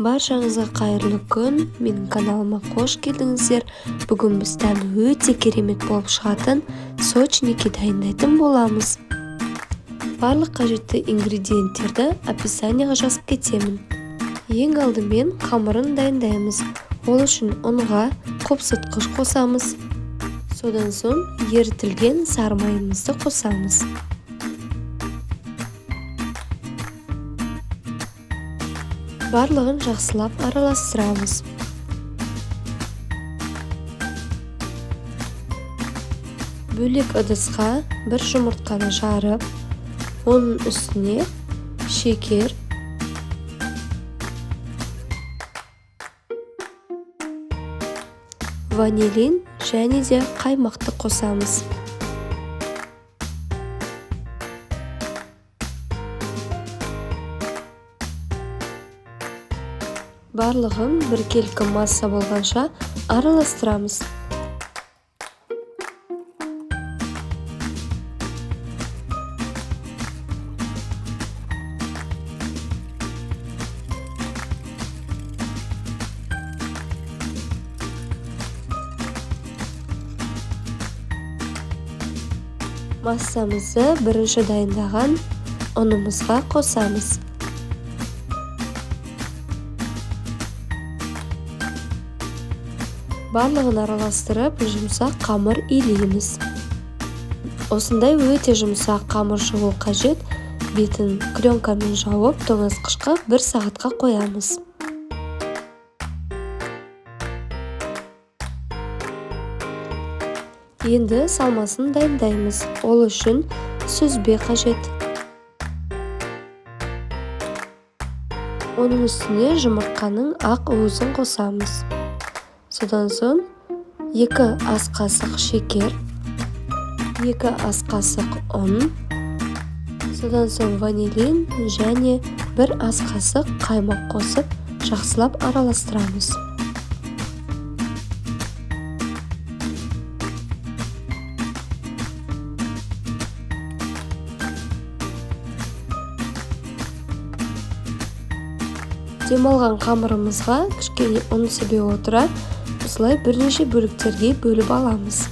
Баршаңызға қайырлы күн, менің каналыма қош келдіңіздер. Бүгін біз дәмі өте керемет болып шығатын сочники дайындайтын боламыз. Барлық қажетті ингредиенттерді описанияға жазып кетемін. Ең алдымен қамырын дайындаймыз. Ол үшін ұнға қопсытқыш қосамыз. Содан соң ерітілген сары майымызды қосамыз. Барлығын жақсылап араластырамыз. Бөлек ыдысқа бір жұмыртқаны жарып, оның үстіне шекер, ванилин және де қаймақты қосамыз. Барлығын біркелкі масса болғанша араластырамыз. Массамызды бірінші дайындаған ұнымызға қосамыз. Барлығын араластырып, жұмсақ қамыр илейміз. Осындай өте жұмсақ қамыр шығу қажет. Бетін пленкамен жауып, тоңазытқышқа 1 сағатқа қоямыз. Енді салмасын дайындаймыз. Ол үшін сүзбе қажет. Оның үстіне жұмыртқаның ақ уызын қосамыз. Содан соң 2 ас қасық шекер, 2 ас қасық ұн, содан соң ванилин және 1 ас қасық қаймақ қосып, жақсылап араластырамыз. Демалған қамырымызға кішкене ұн себе отыра, осылай бірнеше бөліктерге бөліп аламыз.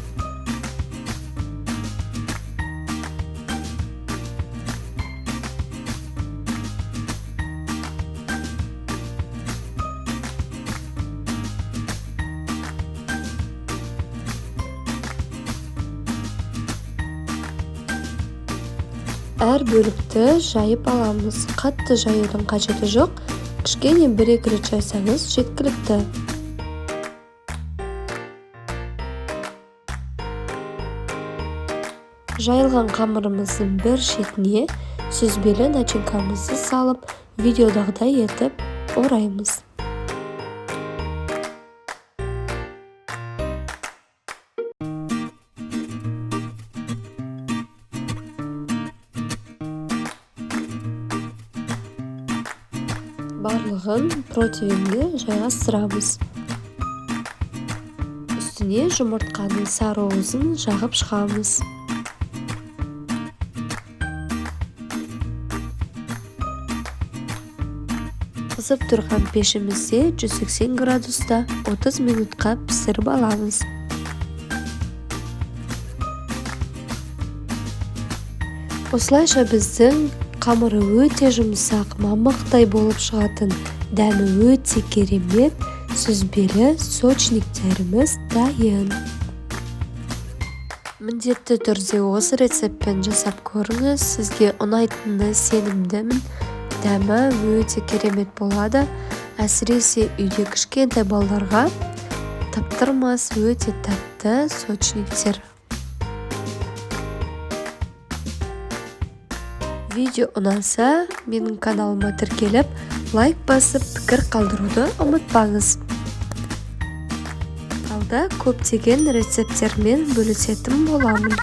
Әр бөлікті жайып аламыз. Қатты жаюдың қажеті жоқ. Кішкене бір-екі рет жайсаңыз жеткілікті. Жайылған қамырымыздың бір шетіне сүзбелі начинкамызды салып, видеодағыдай етіп ораймыз. Барлығын противенге жайғастырамыз. Үстіне жұмыртқаның сары уызын жағып шығамыз. Қызып тұрған пешімізде 180 градуста 30 минутқа пісіріп аламыз. Осылайша біздің қамыры өте жұмсақ, мамықтай болып шығатын, дәмі өте керемет, сүзбелі сочниктеріміз дайын. Міндетті түрде осы рецептпен жасап көріңіз, сізге ұнайтынына сенімдімін. Дәмі өте керемет болады, әсіресе үйде кішкентай балаларға таптырмас өте тәтті сочниктер. Видео ұнаса, менің каналыма тіркеліп, лайк басып, пікір қалдыруды ұмытпаңыз. Алда көптеген рецепттермен бөлісетін боламын.